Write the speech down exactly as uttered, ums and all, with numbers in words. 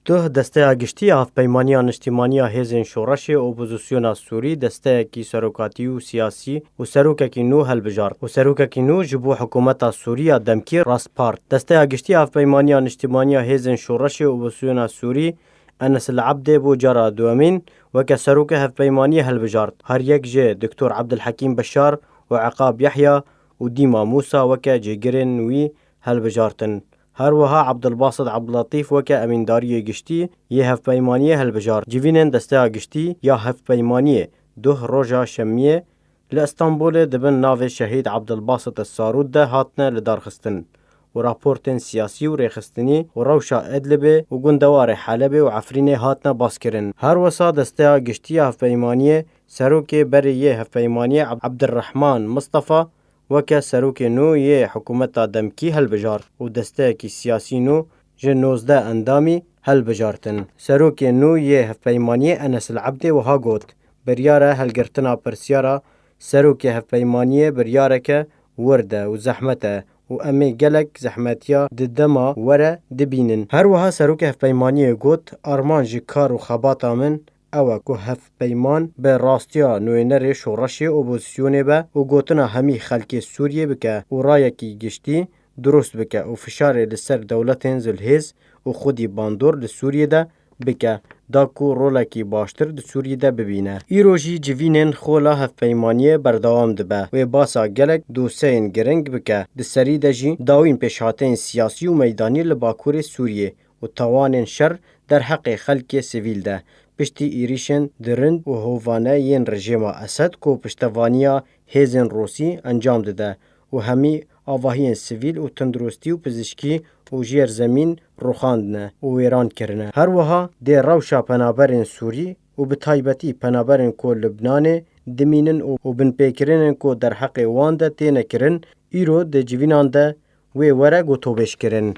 Duh Desteya Giştî ya Hevpeymaniya Niştîmaniya Hêzên Şoreşê Opozisyona Sûrî desteyekî serokatî û siyasî û serokekî nû helbijart û serokekî nû ji bo hikûmeta Sûrî ya demkî rast part. Desteya Giştî ya Hevpeymaniya Niştîmaniya Hêzên Şoreşê Opozisyona Sûrî Enes El Ebdê bû cara duwemîn weke serokê hevpeymaniyê helbijart. Her yek jê Doktor Ebdulhekîm Beşar û Eqab Yehya û Dîma Mûsa weke cêgirên wî helbijartin. Her wiha Ebdulbasit Ebduletîf weke emîndariyê giştî yê hevpeymaniyê helbijart. Civînên Desteya Giştî ya Hevpeymaniyê duh roja şemiyê li Stenbolê di bin navê Şehîd Ebdulbasit Sarûd de hatine lidarxistin û raportên siyasî û rêxistinî û rewşa Idlibê û gundewarê Helebê û Efrînê hatine baskirin. Her wisa Desteya Giştî ya Hevpeymaniyê serokê berê yê hevpeymaniyê Eb-, Ebdurrehman Mistefa weke serokê nû yê hikûmeta demkî helbijart û desteyekî siyasî nû ji nozdeh endamî helbijartin. Serokê nû yê hevpeymaniyê Enes El Ebdê wiha got, Biryar e helgirtina pirsyara serokê hevpeymaniyê biryareke wird e û zehmet e û em ê gelek zehmetiya di dema were dibînin. Her wiha serokê hevpeymaniyê got, Armanc ji kar û xebata min ew e ku hevpeyman bi rastiya nûênerê şoreşê opozisyonê be û gotina hemî xelkê Sûriyê bike û rayekî giştî durust bike û fişarê li ser dewletên zilhêz û xwedî bandor li Sûriyê de bike, da ku rolekî baştir di Sûriyê de bibîne. Îro jî civînên xola hevpeymaniyê berdewam dibe. Wê basa gelek doseyên giring bike. Di serî de jî dawîn pêşhateyên siyasî û meydanî li Bakurê Sûriyê û tawanên şer derheqê xelkê sivîl de, piştî êrîşên di rind û hovane yên rejêma Esed ku piştevaniya hêzên Rûsî encam dide û hemî avahiyên sivîl û tundrustî û pizişkî û jêrzemîn rûxandine û wêran kirine. Her wiha dê rewşa penaberên Sûrî û bi taybetî penaberên ku Lubnanê dimînin û, û binpêkirinên ku derheqê wan de têne kirin, îro di civînan de wê were gotobêjkirin.